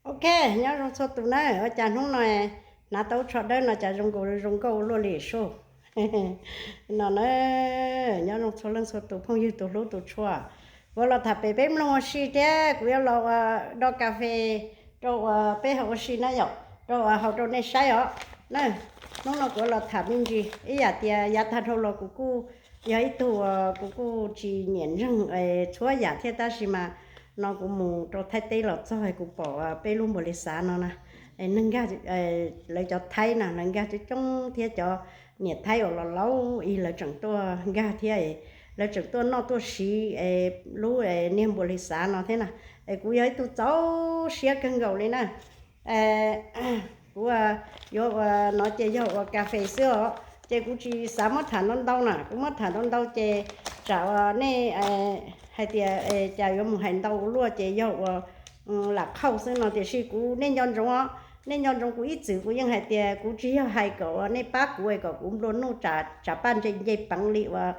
Ok, nyob zoo txhua tus na, ua cas hnub no hnav tau tsho dawb no cas zoo nkaus zoo nkauj luaj li sub no na. Nyob zoo txhua leej txhua tus phooj ywg tus hlub tus tshua. Kuv los tham pem peb mloog ua si thiab kuv yuav los ua do kas fes rau uas peb haus ua si na yom, rau uas haus rau nej saib os na. Hnub no kuv los tham me ntsis ib yam tias yav tag dhau los kuv kuj yog ib tug uas kuv kuj tsis nyiam ntseeg txhua yam thiab tab sis mas no kuv mus rau Thaib teb los txog kuv pom peb lub npua lis xav no na, neeg nkag, lawv cov Thaib na lawv nkag coob coob thiab cov niam Thaib uas los laus ib lawv tseem tuaj nkag thiab, lawv tseem tuaj noj tuaj siv lub niag npua lis xav no thiab na. Es kuv yog ib tug txaus siab kawg nkaus li na. Kuv yuav ua no ces yog ua kas fes xwb os, ces kuv tsis xav muab tham ntau ntau na, kuv muab tham ntau ntau ces tsam uas nej hais tias cas yuav mus hais ntau ua luaj ces yog ua lam qhauj xwb no, tiam sis kuv nej nco ntsoov os, nej nco ntsoov kuv ib txwm kuv yeej hais tias kuv tsis yog hais kom uas nej pab kuv es kom kuv nplua nuj tsam paj nce nce peev li uas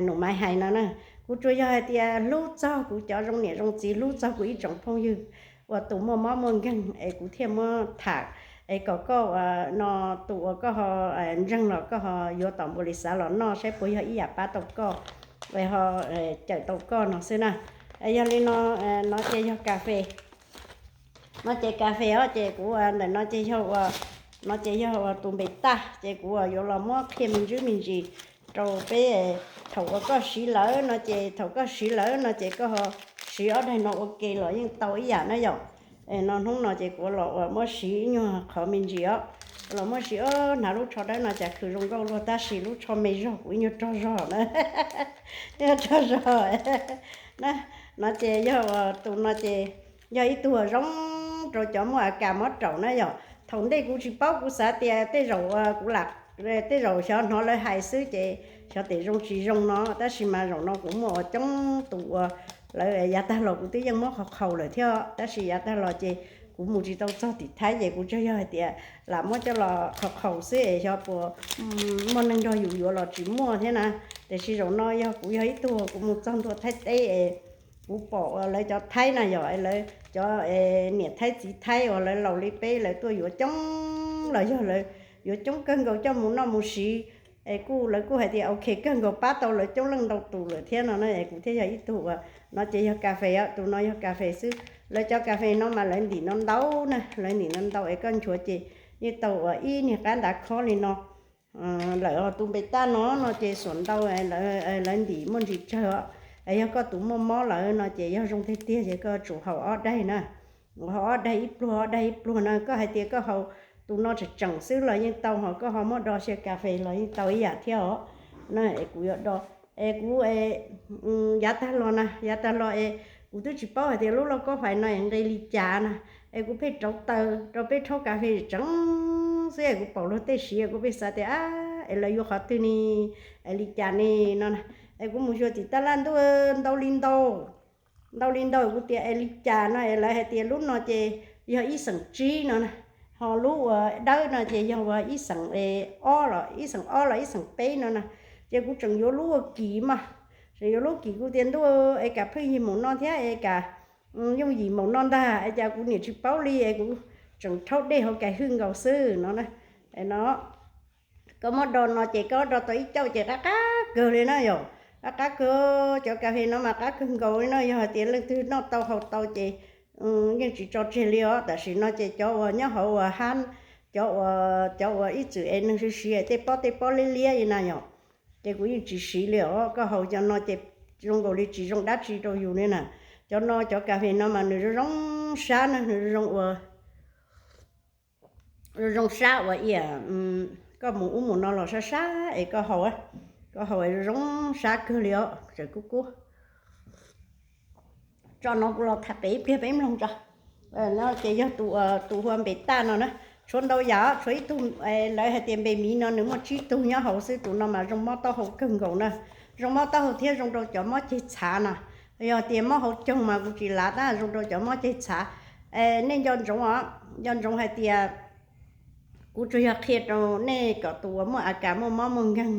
num maiv hais no na. Kuv tsuas yog hais tias hlub txog kuv cov zoo niam zoo txiv, hlub txog kuv ib tsoom phooj ywg uas tus muaj mob muaj nkeeg es kuv thiaj muab tham, es kom koj uas no tus uas koj ho ntseeg los koj ho yuav tom npua lis xav los noj saib puas yog ib yam pab tau koj, ho cawm tau koj no xwb na. Yog li no, no ces yog kas fes, no ces kas fes os, ces kuv ntawm no ces yog ua, no ces yog ua tus npes taj, ces kuv yuav los muab qhia me ntsis me ntsis rau peb. Thaum uas koj siv lawm no ces, thaum koj siv lawm no ces koj ho siv ob daig no ua ke los yeej tau ib yam na yom. No hnub no ces kuv los uas muab siv ib nyuag qhov me ntsis os, los muab siv, hnav lub tsho dawb no cas khwv zoo nkauj luaj tab sis lub tsho me zog kuv ib nyuag rog zog na, ib nyuag rog zog na. No ces yog ua tus no ces yog ib tug zoo rau cov muaj a kas mob raum na yom. Thaum ntej kuv tsis paub, kuv xav tias tej zaum kuv lam, tej zaum xyov hnov lawv hais xwb ces xyov tes zoo tsis zoo no, tab sis mas zaum no kuv muaj ua coob tus uas lawv yav tag los kuv twb yeej muab qhov qhaus lawm thiab, tab sis yav tag los ces kuv mus tsis tau txog tim Thaib ces kuv tsuas yog hais tias lam muab coj los qhov qhaus xwb es xyov puas muaj neeg nrog yus yuav los tsis muaj thiab na. Tiam sis zaum no yog kuv yog ib tug kuv mus txog ntua Thaib teb es kuv pom uas lawv cov Thaib na yom, lawv cov niam Thaib txiv Thaib uas lawv laus li peb lawv tuaj yuav coob los yog lawv yuav coob kawg nkaus coj mus noj mus siv, es kuj lawv kuj hais tias ok kawg nkaus pab tau lawv coob leej ntau tus lawm thiab no na. Es kuv thiaj yog ib tug uas, no ces yog kas fes os, tus no yog kas fes xwb. Lawv cov kas fes no mas lawv ntim no ntau na, lawv ntim no ntau es koj nchuav ces yeej tau uas ib niag qab ntav khob li no lawm. Tus npes taj no no ces xuam ntau, lawv ntim muaj ntsis tsawg os. Yog koj tus muaj mob lawm no ces yog zoo tiag tiag ces koj tsum haus ob daig na, haus ob daig ib pluag ob daig ib pluag na. Koj hais tias koj haus tus no tseem tseem xwb los yeej tau, ho koj ho muab do xyaw kas fes los yeej tau ib yam thiab os. Na es kuv yuav do, es kuv, yav tag los na, yav tag los es kuv twb tsis paub hais tias lub lauj kaub fais no es nqe li cas na, es kuv pheej rauv taws rau peb rhaub kas fes tseem xwb es kuv pom luag tej siv kuv pheej xav tias es lawv yuav qhov twg ne, es li cas ne no na. Es kuv mus xyuas tim tab laj ntuj ntau li ntau, ntau li ntau kuv tias es li cas no es lawv hais tias lub no ces yog ib xeem tsib no na, ho lub uas dawb no ces yog ua ib xeem ob los ib xeem ob los ib xeem peb no na. Ces kuv tseem yuav lub ua kim mas, tseem yuav lub kim kuv tias ntuj es kam pheej yig mus no thiab es kam yooj yim mus no ntag es cas kuv niam tsis paub li es kuv tseem rhaub dej hauv kas hwj nkaus xwb no na. No koj muab do no ces koj do tau ib caug ces qab qab kawg li na yom, qab qab kawg. Cov kas fes no mas qab kawg nkaus li no, yog hais tias leej twg noj tau haus tau ces yeej tsis tso tseg li os. Tam sim no ces cov uas nyob hauv uas hab, cov uas, cov uas ib txwm es neeg siv siv tej pob tej pob liab liab li na yom, ces kuv yeej tsis siv li os. Koj haus cov no ces zoo nkaus li tsis zoo dab tsi rau yus li na. Cov no cov kas fes no mas nws zoo zoo sab na, nws zoo ua zoo sab ua ib yam koj mus ub mus no los sab sab es koj haus, koj haus zoo zoo sab kawg li os. Tseem kub kub tso no kuv los tham pem ib pliag peb mloog tso. No ces yog tus, tus hu ua npes taj no na. Tshuav ntau yam, tshuav ib tug lawv hais tias npe miv no nws muaj tsib tug nyob hauv xwb, tus no mas zoo mob taub hau kawg nkaus na. Zoo mob taub hau thiab zoo rau cov mob ceg txhav na. Yog tias mob hauv caug mas kuv tsis lav tab zoo rau cov mob ceg txhav. Nej nco ntsoov os, nco ntsoov hais tias kuv tsuas yog qhia rau nej kom tus uas muaj a kas muaj mob muaj nkeeg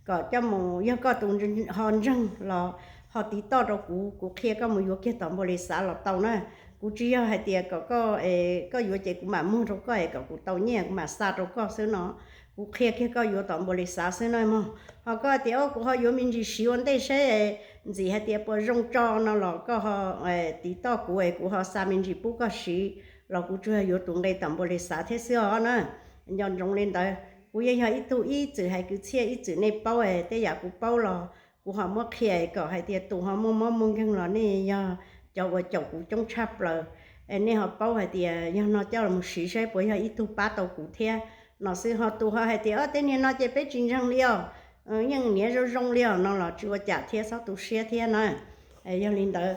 kom coj mus, yog koj tus ho ntseeg los ho tiv toj rau kuv, kuv qhia koj mus yuav kiag tom npua lis xav los tau na. Kuv tsis yog hais tias kom koj, koj yuav ces kuv mam muag rau koj es kom kuv tau nyiaj kuv mam xa rau koj xwb no. Kuv qhia kiag koj yuav tom npau li xav xwb na mog. Ho koj tias o kuv ho yuav me ntsis siv ua ntej saib ntxim hais tias puas zoo tso no los koj ho tiv toj kuv es kuv ho xa me ntsis pub koj siv, los kuv tsuas yog yuav tus nqe tom npau li xav thiab xwb os na. Nco ntsoov li ntawd, kuv yeej yog ib tug ib txwm hais kwv txhiaj ib txwm nej paub es tej yam kuv paub los kuv ho muab qhia kom hais tias tus ho muaj mob muaj nkeeg los nej yog cov uas caum kuv coob tshaj plaws, es nej ho paub hais tias yog no coj los siv saib puas yog ib tug pab tau kuv thiab no xwb. Ho tus ho hais tias o tej niag no ces peb tsis ntseeg li os, yeej niaj zoo zoo li os no los tsis ua cas thiab, txhob tu siab thiab na. Yog li ntawd,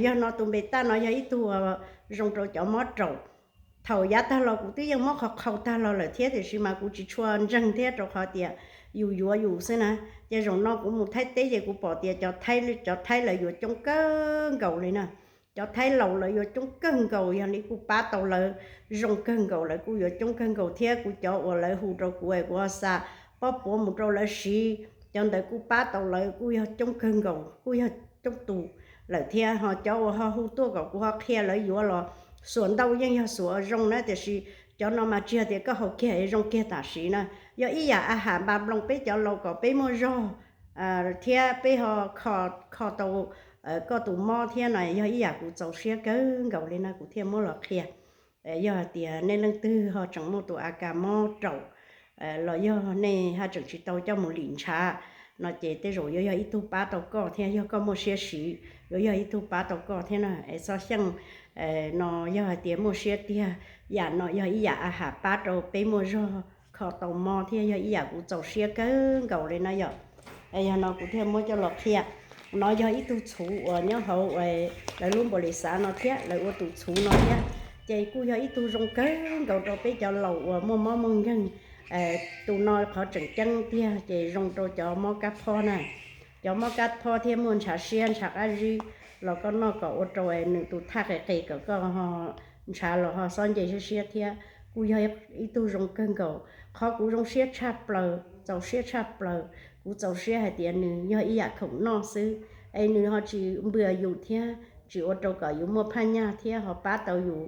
yog no tus npe taj no yog ib tug zoo rau cov mob raum. Thaum yav tag los kuv twb yeej muab qhau qhau tag los lawm thiab tiam sis mas kuv tsis tshua ntseeg thiab rau qhov tias yus yuav yus xwb na. Ces zaum no kuv mus Thaib teb ces kuv pom tias cov Thaib, cov Thaib lawv yuav coob kawg nkaus li na. Cov Thaib laus lawv yuav coob kawg nkaus, yog li kuj pab tau lawv zoo kawg nkaus, lawv kuj yuav coob kawg nkaus thiab. Kuv cov uas lawv hu rau kuv es kuv ho xa pob puav mus rau lawv siv, cov ntawd kuj pab tau lawv kuj yog coob kawg nkaus, kuj yog coob tus lawm thiab. Ho cov uas ho hu tuaj kom kuv ho qhia lawv yuav los xuas ntau yeej yog xuas zoo na, tiam sis cov no mas tsis yog tias koj haus kiag es zoo kiag tam sim na. Yog ib yam a ham npa nploos peb cov laus kom peb muaj zog thiab peb ho kho tau koj tus mob thiab no yog ib yam kuv txaus siab kawg nkaus li na kuv thiaj muab los qhia. Yog hais tias nej leej twg ho tseem muaj tus a kas mob raum los yog nej haj tseem tsis tau coj mus lim ntshav no ces tej zaum yuav yog ib tug pab tau koj thiab, yog koj muaj siab siv yuav yog ib tug pab tau koj thiab na. Es txhob xyeej no, yog hais tias muaj siab tiag, yam no yog ib yam a ham pab rau peb muaj zog kho tau mob thiab, yog ib yam kuv txaus siab kawg nkaus li na yom. Yog no kuv thiaj muab coj los qhia. No yog ib tug txhuv uas nyob hauv lawv lub npaum li xav no thiab, lawv ua tus txhuv no thiab, ces kuj yog ib tug zoo kawg nkaus rau peb cov laus uas muaj mob muaj nkeeg. Tus no qhov tseem ceeb tiag ces zoo rau cov mob kab phob na. Cov mob kab phob thiab muaj ntshav siab ntshav qab zib los koj noj kom ua rau nws tus thaj qis qis kom koj ntshav los ho xob nce siab siab thiab. Kuj yog ib tug zoo kawg nkaus. Qhov kuv zoo siab tshaj plaws, txaus siab tshaj plaws, kuv txaus siab hais tias nws yog ib yam khoom noj xwb, es nws ho tsis npws yus thiab tsis ua rau kom yus muaj phaj nyaj thiab ho pab tau yus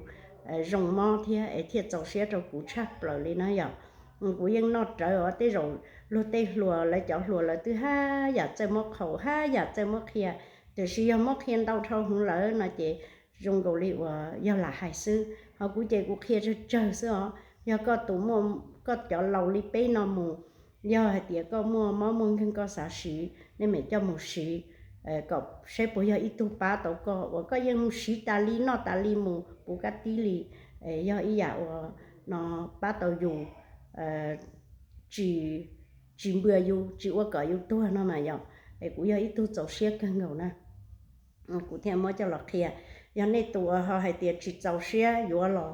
zoo mob thiab es thiaj txaus siab rau kuv tshaj plaws li na yom. Kuv yeej noj rawv os, tej zaum luag tej hluas lawv cov hluas lawv twb haj yam txawj muab qhaus haj yam txawj muab qhia, tiam sis yog muab qhia ntau dhau hwv lawm no ces zoo nkaus li uas yog lam hais xwb. Ho kuv ces kuv qhia tsawg tsawg xwb os. Yog koj tus muaj, koj cov laus li peb no mus, yog hais tias koj muaj mob muaj nkeeg koj xav siv, nej mam coj mus siv kom saib puas yog ib tug pab tau koj uas koj yeej siv tas li noj tas li mus puv kab tib li, yog ib yam uas no pab tau yus, tsis, tsis npws yus tsis ua kom yus tuag no mas yom. Es kuv yog ib tug txaus siab kawg nkaus na. Kuv thiaj muab coj los qhia. Yog nej tus uas ho hais tias tsis txaus siab yuav los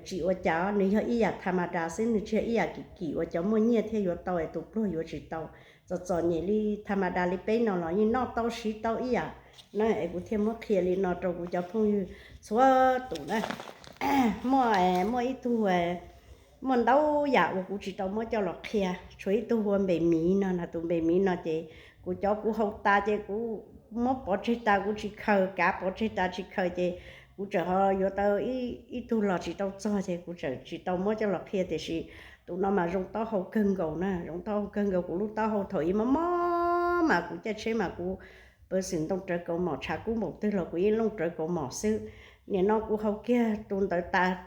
tsis ua cas, nws yog ib yam tha ma da xwb, nws tsis yog ib yam kim kim uas cov muaj nyiaj thiaj yuav tau es tus pluag yuav tsis tau. Txom txom nyem li tha ma da li peb no los yeej noj tau siv tau ib yam na. Es kuv thiaj muab qhia li no rau kuv cov phooj ywg txhua tus na. Muaj, muaj ib tug, muaj ntau yam uas kuv tsis tau muab coj los qhia, tshuav ib tug hu ua npe miv no na. Tus npe miv no ces kuv cov kuv haus tas ces kuv muab pov tseg tas kuv tsis khaws, kav pov tseg tas tsis khaws ces kuv tseem ho yuav tau ib tug los tsis tau txog ces kuv tseem tsis tau muab coj los qhia. Tiam sis tus no mas zoo taub hau kawg nkaus na, zoo taub hau kawg nkaus. Kuv lub taub hau thaum ub mob mob mas kuv caij tsheb mas kuv pw xwm ntoo rawv kaus mom, tshav kub npaum twg los kuv yeej looj rawv kaus mom xwb. Nim no kuv haus kiag tus ntawd tas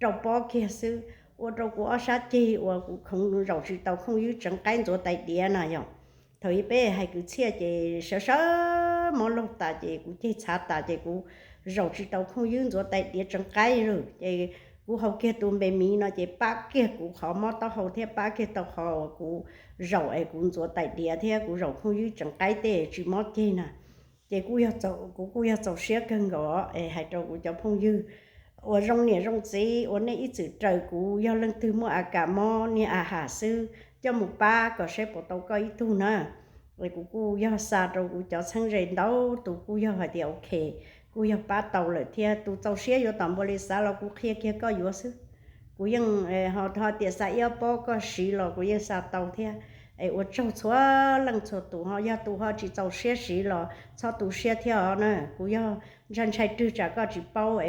rau pob kiag xwb, ua rau kuv ob sab ceg uas kuv khoov zaum tsis tau khooj ywb tseev qaib ntxuav tais diav na yom. Thaum ub peb hais kwv txhiaj ces sawv sawv mob laug tas ces kuv ceg txhav tas ces kuv zaum tsis tau khooj ywb ntxuav tais diav tseev qaib lawm. Ces kuv haus kiag tus npe miv no ces pab kiag kuv qhov mob taub hau thiab pab kiag tau qhov uas kuv zaum es kuv ntxuav tais diav thiab kuv zaum khooj ywb tseev qaib tej tsis mob ceg na. Ces kuv kuj yog txaus siab kawg nkaus es hais rau kuv cov phooj ywg uas zoo niam zoo txiv uas nej ib txwm raws kuv, yog leej twg muaj a kas mob niag a has xwb coj mus pab kom saib puas tau koj ib tug na. Es kuv kuj yog xa rau kuv cov txheeb ze ntau tus kuj yog hais tias ok, kuj yog pab tau lawm thiab. Tus txaus siab yuav tom npau li xav los kuv qhia kiag koj yuav xwb. Kuv yeej ho tias xa ib ob pob koj siv los kuv yeej xa tau thiab. Es ua tsaug txhua leej txhua tus, ho yog tus ho tsis txaus siab siv los txhob tu siab thiab os na. Kuv yog ntshai ntshai twg tsam koj tsis paub.